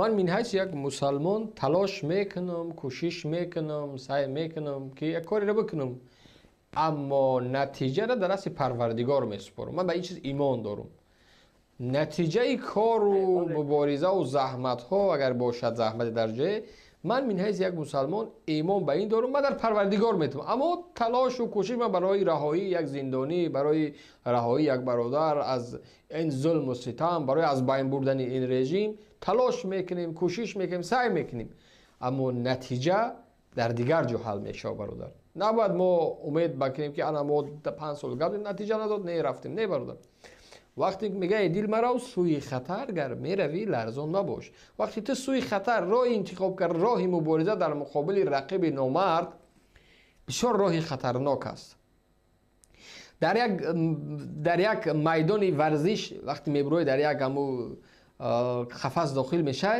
Ман мин ҳайси як мусалмон талош мекунам, кӯшиш мекунам, саъй мекунам, ки як кореро бикунам, аммо натиҷаро дар дасти Парвардигор месупорам. Ман ба ин чиз имон дорам. Натиҷаи кору муборизаву заҳматҳо, агар бошад заҳмате дар ҷое, ман мин ҳайси як мусалмон имон ба ин дорам, ман дар Парвардигор метавонам. Аммо талошу кӯшиш ман барои раҳоии як зиндонӣ, барои раҳоии як бародар аз ин зулму ситам, барои аз байн бурдани ин режим талош мекунем, кӯшиш мекунем, саъй мекунем, аммо натиҷа дар дигар ҷо ҳал мешавад, бародар. Набояд мо умед бикунем, ки ана мо 5 сол гап, натиҷа надод, не, рафтем. Не, бародар, вақте мегӯяд: «Дил, марав сӯи хатар, гар меравӣ, ларзон мабош». Вақте ту сӯи хатар роҳи интихоб кард, роҳи мубориза дар муқобили рақиби номард бисёр роҳи хатарнок аст. Дар як майдони варзиш вақте мебуроӣ, дар як ҳаму қафас дохил мешавӣ.